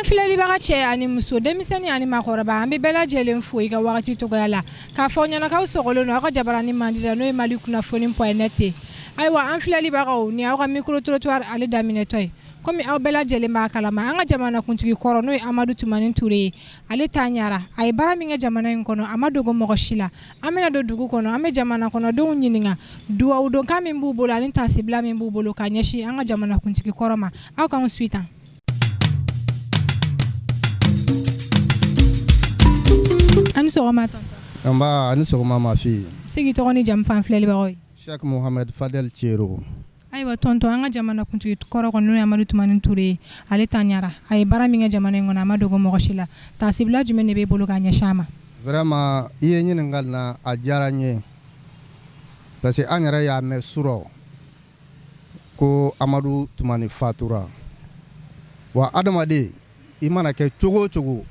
Filɛlibaga cɛ ani muso, denmisɛnnin ani maakɔrɔba, an bɛ bɛɛ lajɛlen fo i ka wagati tɔgɔya la, k'a fɔ ɲɛnakaw sɔgɔlen don aw ka jabarani mandi la, n'o ye Mali kunnafoni point net ye. Ayiwa, an filɛlibagaw, ni aw ka micro trottoir ale daminɛtɔ ye, komi aw bɛɛ lajɛlen b'a kalama, an ka jamanakuntigi kɔrɔ, n'o ye Amadu Tumani Ture ye, ale ta ɲara. A ye baara min kɛ jamana in kɔnɔ, a ma dogo mɔgɔ si la. An bɛna don dugu kɔnɔ, an bɛ jamana kɔnɔdenw ɲininka duwawudonkan min b'u bolo ani tasibila min b'u bolo ka ɲɛsin an ka jamanakuntigi kɔrɔ ma. Aw k'an suit tan. An ni sɔgɔma tonton. Nba, a ni sɔgɔma ma fille. I bɛ se k'i tɔgɔ ni jamu fɔ an filɛlibagaw ye? Cheikh Mohamed Fadel Cero. Ayiwa tonton, an ka jamanakuntigi kɔrɔ kɔni, n'o ye Amadu Tumani Ture ye, ale ta ɲara. A ye baara min kɛ jamana in kɔnɔ, a ma dogo mɔgɔ si la. Tasibila jumɛn de b'e bolo ka ɲɛsin a ma? Vraiment, i ye ɲininkali na, a diyara n ye parce que an yɛrɛ y'a mɛn surɔ ko Amadu Tumani fatura. Wa adamaden, i mana kɛ cogo o cogo,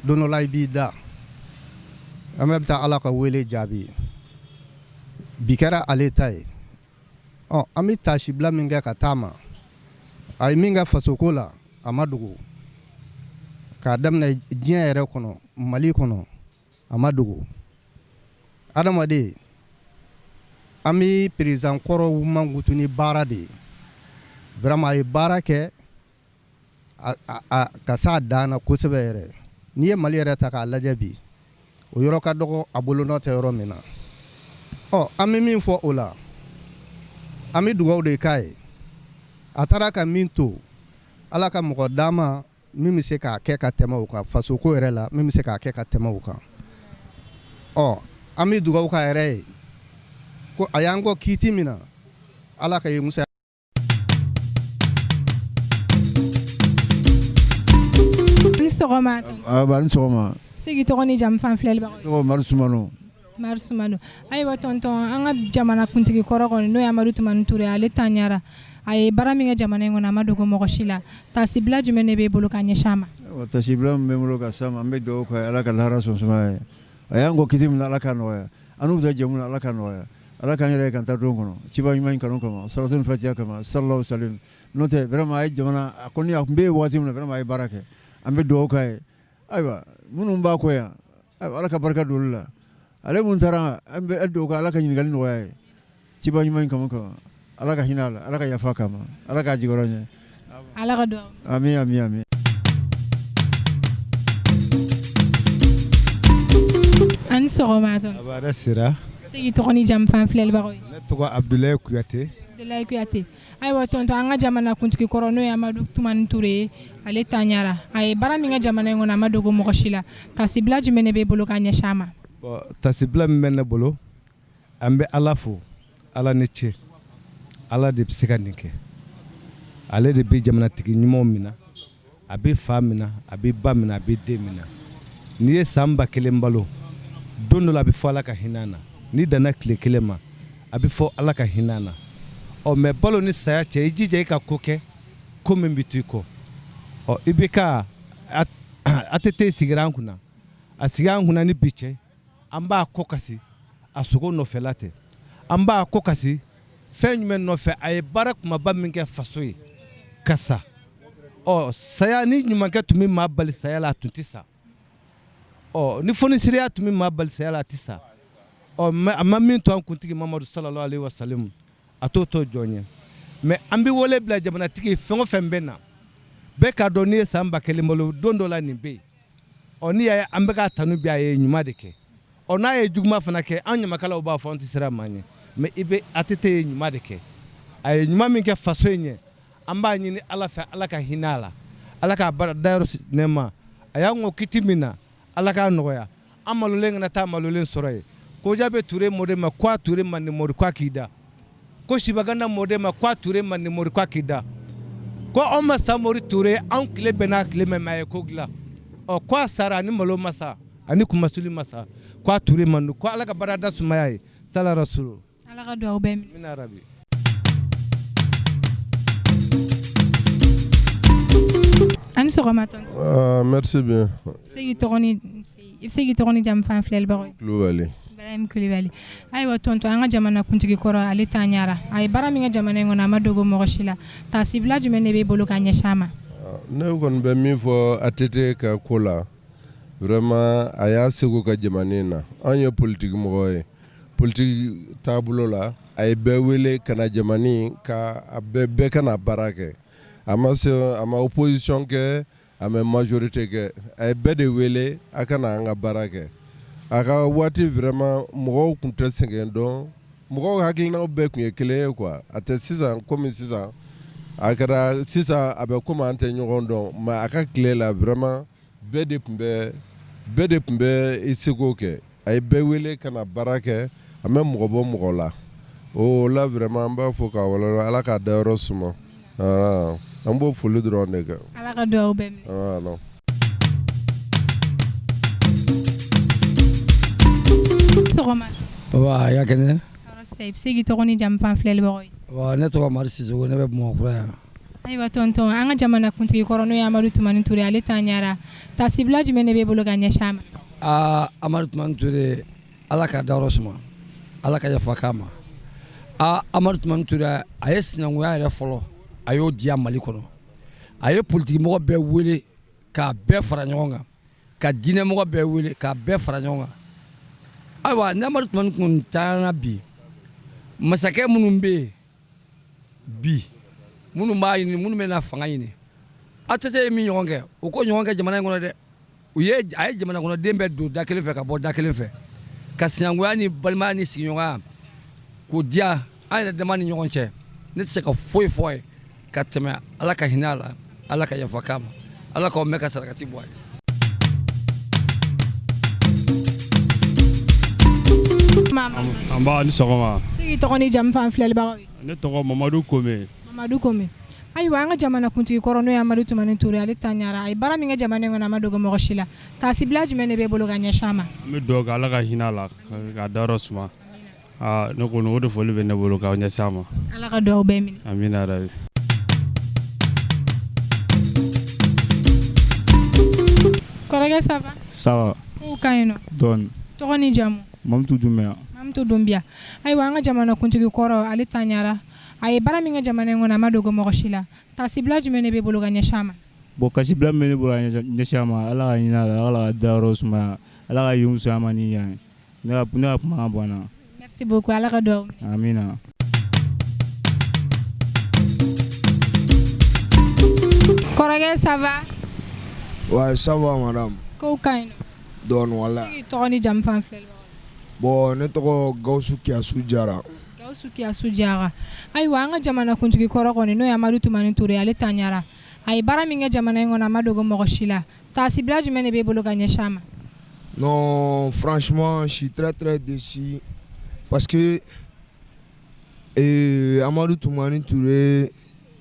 don dɔ la i b'i da. An bɛɛ bɛ taa Ala ka wele jaabi. Bi kɛra ale ta ye. Ɔ, an bɛ tasibila min kɛ ka taa ma, a ye min kɛ fasoko la, a ma dogo. K'a daminɛ diɲɛ yɛrɛ kɔnɔ, Mali kɔnɔ, a ma dogo. Adamaden, an bɛ président kɔrɔw mankutu ni baara de ye. Vraiment, a ye baara kɛ ka s'a dan na kosɛbɛ yɛrɛ. N'i ye Mali yɛrɛ ta k'a lajɛ bi, o yɔrɔ ka dɔgɔ a bolonɔ tɛ yɔrɔ min na. Ɔ, an bɛ min fɔ o la, an bɛ dugawu de k'a ye. A taara ka min to, Ala ka mɔgɔ d'a ma min bɛ se k'a kɛ ka tɛmɛ o kan fasoko yɛrɛ la, min bɛ se k'a kɛ ka tɛmɛ o kan. Ɔ, an bɛ dugawu k'a yɛrɛ ye ko a y'an kɔ kiiti min na, Ala ka ye musa. Ni sɔgɔma. A ni sɔgɔma. Se k'i tɔgɔ ni jamu fɔ an filɛlibagaw ye? Tɔgɔ Mari Sumano. Mari Sumano. Ayiwa tonton, an ka jamanakuntigi kɔrɔ kɔni, n'o ye Amadu Tumani Ture, ale ta ɲara. A ye baara min kɛ jamana in kɔnɔ, a ma dogo mɔgɔ si la. Tasibila jumɛn de b'e bolo ka ɲɛsin a ma? Tasibila min bɛ n bolo ka s'a ma, an bɛ dugawu kɛ, Ala ka lahara sɔn sumaya ye. A y'an kɔ kiti min na, Ala k'a nɔgɔya. An n'u bɛ taa jɛ min na, Ala k'a nɔgɔya. Ala k'an yɛrɛ ye ka taa don kɔnɔ ciba ɲuman in kanu kama, salatu ni fatiya kama, sallallahu salim. N'o tɛ, vraiment, a ye jamana a kɔni, a tun bɛ yen waati min na, vraiment, a ye baara kɛ. An bɛ dugawu k'a ye. Ayiwa, minnu b'a kɔ yan, ayiwa, Ala ka barika don olu la. Ale mun taara, an bɛ dugawu kɛ, Ala ka ɲininkali nɔgɔya ye ciba ɲuman in kanu kama. Ala ka hinɛ a la, Ala ka yafa k'a ma, Ala k'a jigiyɔrɔ ɲɛ. Ala ka dugawu. Ami, ami, ami. An ni sɔgɔma tonton. Hɛrɛ sira. Se k'i tɔgɔ ni jamu fɔ an filɛlibagaw ye? Ne tɔgɔ Abudulayi Kuyate. Abudulayi Kuyate. Ayiwa tonton, an ka jamana kuntigi kɔrɔ, n'o ye Amadu Tumani Ture ye, ale ta ɲara. A ye baara min kɛ jamana in kɔnɔ, a ma dogo mɔgɔ si la. Tasibila jumɛn de b'e bolo ka ɲɛsin a ma? Bon, tasibila min bɛ ne bolo, an bɛ Ala fo, Ala ni ce. Ala de bɛ se ka nin kɛ. Ale de bɛ jamanatigi ɲumanw minɛ, a bɛ fa minɛ, a bɛ ba minɛ, a bɛ den minɛ. N'i ye san 1000 balo, don dɔ la a bɛ fɔ Ala ka hinɛ na. N'i danna tile kelen ma, a bɛ fɔ Ala ka hinɛ na. Ɔ, mais balo ni saya cɛ, i jija i ka ko kɛ ko min bɛ to i kɔ. Ɔ, i bɛ ka ATT sigira an kunna, a sigira an kunna ni bi cɛ, an b'a kɔ kasi, a sogo nɔfɛla tɛ. An b'a kɔ kasi fɛn jumɛn nɔfɛ? A ye baara kumaba min kɛ faso ye ka sa. Ɔ, saya ni ɲumankɛ tun bɛ maa bali saya la, a tun tɛ sa. Ɔ, ni fonisiriya tun bɛ maa bali saya la, a tɛ sa. Ɔ, mais a ma min to an kuntigi Mamadu sallallahu alaihi wasallam, a t'o to jɔn ye. Mais an bɛ wele bila jamanatigi fɛn o fɛn bɛ na, bɛɛ k'a dɔn n'i ye san 1000 balo, don dɔ la nin bɛ yen. Ɔ, n'i y'a ye an bɛ k'a tanu bi, a ye ɲuman de kɛ. Ɔ, n'a ye juguman fana kɛ, an ɲamakalaw b'a fɔ an tɛ siran maa ɲɛ. Mais i bɛ ATT ye ɲuman de kɛ. A ye ɲuman min kɛ faso in ye, an b'a ɲini Ala fɛ, Ala ka hinɛ a la, Ala k'a bara dayɔrɔ nɛɛma. A y'an kɔ kiti min na, Ala k'a nɔgɔya. An malolen kana taa malolen sɔrɔ yen. Koja bɛ Ture mɔden ma ko a Ture man di mori ko a k'i da. Ko Sibaganda mɔden ma ko a Ture man di mori ko a k'i da. Ko anw ma Samori Ture, anw tile bɛn n'a tile mɛn, mais a ye ko dilan. Ɔ, ko a sara ani malo ma sa, ani kunmasuli ma sa, ko a Ture man di, ko Ala ka barada sumaya ye sala rasulu. Ala ka dugawu bɛɛ minɛ. Amina rabi. A ni sɔgɔma tonton. Ah, merci bien. I bɛ se k'i tɔgɔ ni jamu fɔ an filɛlibagaw ye? Kulubali. Ibrahim Kulibali. Ayiwa tonton, an ka jamana kuntigi kɔrɔ, ale ta ɲara. A ye baara min kɛ jamana in kɔnɔ, a ma dogo mɔgɔ si la. Tasibila jumɛn de b'e bolo ka ɲɛsin a ma? Ne kɔni bɛ min fɔ ATT ka ko la, vraiment a y'a seko kɛ jamana in na. Anw ye politiki mɔgɔ ye, politiki taabolo la, a ye bɛɛ wele ka na jamana ka a bɛɛ ka na baara kɛ. A ma se, a ma opposition kɛ, a ma majorité kɛ, a ye bɛɛ de wele a ka na an ka baara kɛ. A ka waati vraiment mɔgɔw tun tɛ sɛgɛn dɔn, mɔgɔw hakilinaw bɛɛ tun ye kelen ye quoi. A tɛ sisan komi sisan a kɛra sisan, a bɛ komi an tɛ ɲɔgɔn dɔn, mais a ka tile la vraiment bɛɛ de tun bɛ i seko kɛ. A ye bɛɛ wele ka na baara kɛ, a ma mɔgɔ bɔ mɔgɔ la. O la vraiment an b'a fɔ k'a waleɲuman, Ala k'a dayɔrɔ suma. An b'o foli dɔrɔn de kɛ. Ala ka dugawu bɛɛ minɛ. Sɔgɔma. Baba ya kɛnɛ. I bɛ se k'i tɔgɔ ni jamu fɔ an filɛlibagaw ye. Ne tɔgɔ Mari Sisoko, ne bɛ Bamakɔ yan. Ayiwa tonton, an ka jamana kuntigi kɔrɔ n'o ye Amadu Tumani Ture, ale tanyara, tasibila jumɛn de b'e bolo ka ɲɛsin a ma? Aa, Amadu Tumani Ture, Ala ka dayɔrɔ suma, Ala ka yafa k'a ma. Aa, Amadu Tumani Ture, a ye sinankunya yɛrɛ fɔlɔ, a y'o diya Mali kɔnɔ. A ye politikimɔgɔ bɛɛ wele k'a bɛɛ fara ɲɔgɔn kan, ka diinɛmɔgɔ bɛɛ wele k'a bɛɛ fara ɲɔgɔn kan. Ayiwa, ni Amadu Tumani kun taara bi, masakɛ minnu bɛ yen bi, minnu b'a ɲini, minnu bɛ na fanga ɲini, ATT ye min ɲɔgɔn kɛ, u ko ɲɔgɔn kɛ jamana in kɔnɔ dɛ. U ye a ye jamana kɔnɔden bɛɛ don da kelen fɛ ka bɔ da kelen fɛ, ka sinankunya ni balimaya ni sigiɲɔgɔnya k'o diya an yɛrɛ dama ni ɲɔgɔn cɛ. Ne tɛ se ka foyi fɔ a ye ka tɛmɛ Ala ka hinɛ a la, Ala ka yafa k'a ma, Ala k'aw mɛn ka sarakati bɔ a ye. An b'a ni sɔgɔma. Se k'i tɔgɔ ni jamu fɔ an filɛlibagaw ye. Ne tɔgɔ Mamadu Kome. Mamadu Kome. Ayiwa, an ka jamana kuntigi kɔrɔ n'o ye Amadu Tumani Ture, ale tanyara, a ye baara min kɛ jamana in kɔnɔ, a ma dogo mɔgɔ si la. Tasibila jumɛn de b'e bolo ka ɲɛsin a ma? An bɛ dugawu kɛ Ala ka hinɛ a la, k'a dayɔrɔ suma. Aa, ne kɔni, o de foli bɛ ne bolo k'aw ɲɛsin a ma. Ala ka dugawu bɛɛ minɛ. Amina yarabi. Kɔrɔkɛ, ça va? Ça va. Kow ka ɲi nɔ? Dɔɔni. Tɔgɔ ni jamu? Mamutu Dunbiya. Mamutu Dunbiya. Ayiwa, an ka jamana kuntigi kɔrɔ, ale tanyara, a ye baara min kɛ jamana in kɔnɔ, a ma dogo mɔgɔ si la. Tasibila jumɛn de b'e bolo ka ɲɛsin a ma? Bon, kasibila min bɛ ne bolo ka ɲɛsin a ma, Ala ka hinɛ a la, Ala ka dayɔrɔ sumaya, Ala ka yen fisaya ma ni yan ye. Ne ka kuma banna. Merci beaucoup, Ala ka dugawu. Amina. Kɔrɔkɛ, ça va? Ouais, ça va madame. Kow ka ɲi nɔ? Dɔɔni wala. Se k'i tɔgɔ ni jamu fɔ an filɛlibagaw ye. Bon, ne tɔgɔ Gawusu Kiyasu Jara. Gawusu Kiyasu Jara. Ayiwa, an ka jamana kuntigi kɔrɔ kɔni n'o ye Amadu Tumani Ture, ale tanyara, a ye baara min kɛ jamana in kɔnɔ, a ma dogo mɔgɔ si la. Tasibila jumɛn de b'e bolo ka ɲɛsin a ma? Non, franchement, je suis très très déçu parce que Amadou Toumani Touré,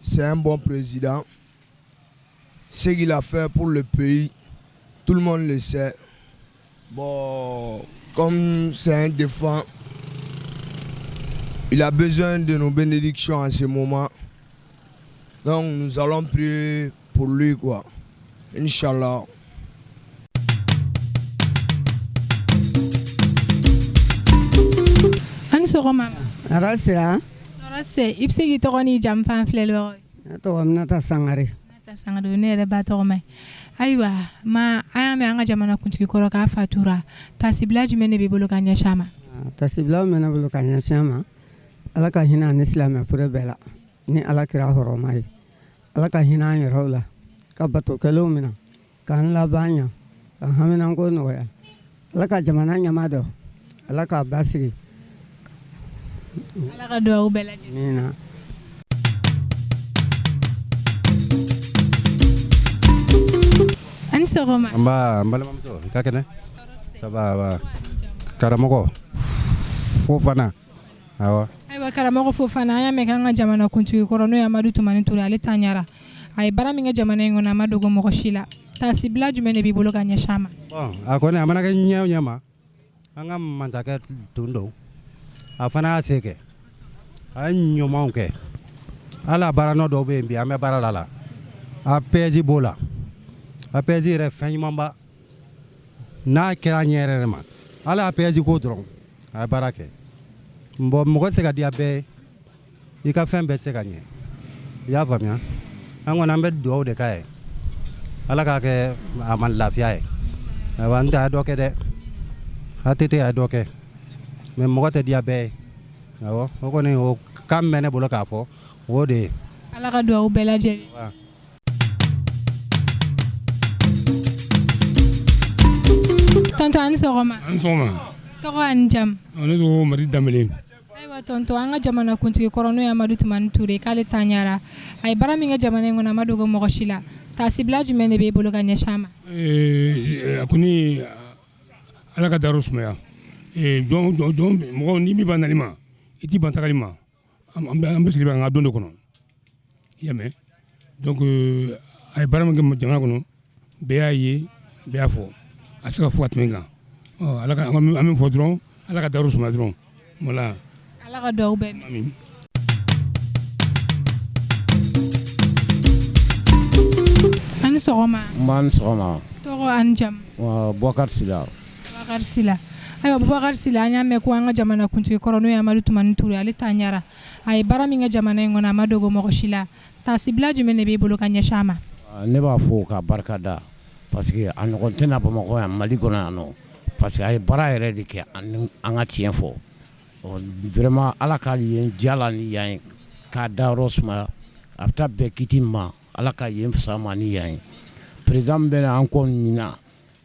c'est un bon président. Ce qu'il a fait pour le pays, tout le monde le sait. Bon, comme c'est un défunt, il a besoin de nos bénédictions en ce moment. Donc nous allons prier pour lui, quoi. Inch'Allah. An ni sɔgɔma. Hɛrɛ sira. Tɔɔrɔ tɛ. I bɛ se k'i tɔgɔ n'i jamu fɔ an filɛlibagaw ye. Ne tɔgɔ Aminata Sangare. Aminata Sangare, ne yɛrɛ ba tɔgɔ ma ye. Ayiwa ma, an y'a mɛn an ka jamana kuntigi kɔrɔ k'a fatura, tasibila jumɛn de b'i bolo ka ɲɛsin a ma? Tasibila min bɛ ne bolo ka ɲɛsin a ma, Ala ka hinɛ ni silamɛ fure bɛɛ la ni Ala kira hɔrɔma ye. Ala ka hinɛ an yɛrɛw la, ka bato kɛlenw minɛ, k'an laban ɲɛ, ka haminanko nɔgɔya. Ala ka jamana ɲɛma dɔn, Ala k'a basigi. Ala ka dugawu bɛɛ lajɛlen. Amina. Ani sɔgɔma. Nba, n balimamuso, i ka kɛnɛ? Ça va wa? Karamɔgɔ Fofana, awɔ. Ayiwa karamɔgɔ Fofana, an y'a mɛn k'an ka jamana kuntigi kɔrɔ n'o ye Amadu Tumani Ture, ale tanyara, a ye baara min kɛ jamana in kɔnɔ, a ma dogo mɔgɔ si la. Tasibila jumɛn de b'i bolo ka ɲɛsin a ma? Bon, a kɔni a mana kɛ ɲɛ o ɲɛ ma, an ka masakɛ tun don, a fana y'a se kɛ, a ye ɲumanw kɛ. Hali a baara nɔ dɔw bɛ yen bi, an bɛ baara la APS b'o la. APS yɛrɛ fɛn ɲumanba n'a kɛra ɲɛ yɛrɛ yɛrɛ ma, hali APS ko dɔrɔn, a ye baara kɛ. Bon, mɔgɔ tɛ se ka diya bɛɛ ye, i ka fɛn bɛɛ tɛ se ka ɲɛ, i y'a faamuya? An kɔni an bɛ dugawu de k'a ye. Ala k'a kɛ a ma lafiya ye. Ayiwa, n tɛ a ye dɔ kɛ dɛ, ATT a ye dɔ kɛ, mais mɔgɔ tɛ diya bɛɛ ye. Awɔ, o kɔni, o kan bɛ ne bolo k'a fɔ, o de ye. Ala ka dugawu bɛɛ lajɛlen. Tonton, a ni sɔgɔma. An sɔgɔma. Tɔgɔ ani jamu? Ne tɔgɔ Madi Danbele. Ayiwa tonton, an ka jamana kuntigi kɔrɔ, n'o ye Amadu Tumani Ture, k'ale tanyara. A ye baara min kɛ jamana in kɔnɔ, a ma dogo mɔgɔ si la. Taasibila jumɛn de b'e bolo ka ɲɛsin a ma? A kɔni, Ala ka dayɔrɔ sumaya. Jɔn jɔn mɔgɔ, ni min b'a nali ma, i t'i ban tagali ma. An bɛ sigi an ka don de kɔnɔ, i y'a mɛn. Donc a ye baara min kɛ jamana kɔnɔ, bɛɛ y'a ye, bɛɛ y'a fɔ, a se ka fɔ ka tɛmɛ kan. Ala ka an min fɔ dɔrɔn, Ala ka dayɔrɔ sumaya dɔrɔn, voilà. Ala ka dugawu bɛɛ minɛ. A ni sɔgɔma. Nba, ni sɔgɔma. Tɔgɔ ani jamu? Bubakari Sila. Bubakari Sila. Ayiwa Bubakari Sila, an y'a mɛn ko an ka jamana kuntigi kɔrɔ, n'o ye Amadu Tumani Ture, ale tanyara. A ye baara min kɛ jamana in kɔnɔ, a ma dogo mɔgɔ si la. Taasibila jumɛn de b'e bolo ka ɲɛsin a ma? Ne b'a fɔ ka barika da, parce que a ɲɔgɔn tɛna Bamakɔ yan, Mali kɔnɔ yan nɔ, parce que a ye baara yɛrɛ de kɛ. An ka tiɲɛ fɔ, vraiment, Ala ka yen diya ni yan ye, k'a dayɔrɔ sumaya. A bɛ taa bɛn kiti ma, Ala ka yen fisaya ma ni yan ye. Président min bɛna an kɔ ɲinan,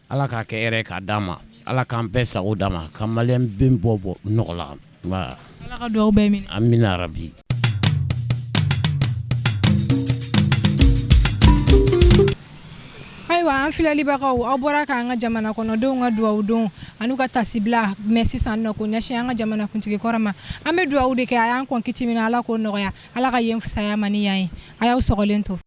Ala k'a kɛ hɛrɛ k'a d'a ma. Ala k'an bɛɛ sago d'a ma, ka maliyɛn bɛɛ bɔ nɔgɔ la. Ala ka dugawu bɛɛ minɛ. Amina rabi. Ayiwa an filɛlibagaw, aw bɔra k'an ka jamana kɔnɔdenw ka dugawu don an'u ka tasibila mɛn sisan nɔ ko ɲɛsin an ka jamana kuntigi kɔrɔ ma. An bɛ dugawu de kɛ, a y'an kɔn kiti min na, Ala k'o nɔgɔya. Ala ka yen fisaya ma ni yan ye. A y'aw sɔgɔlen to.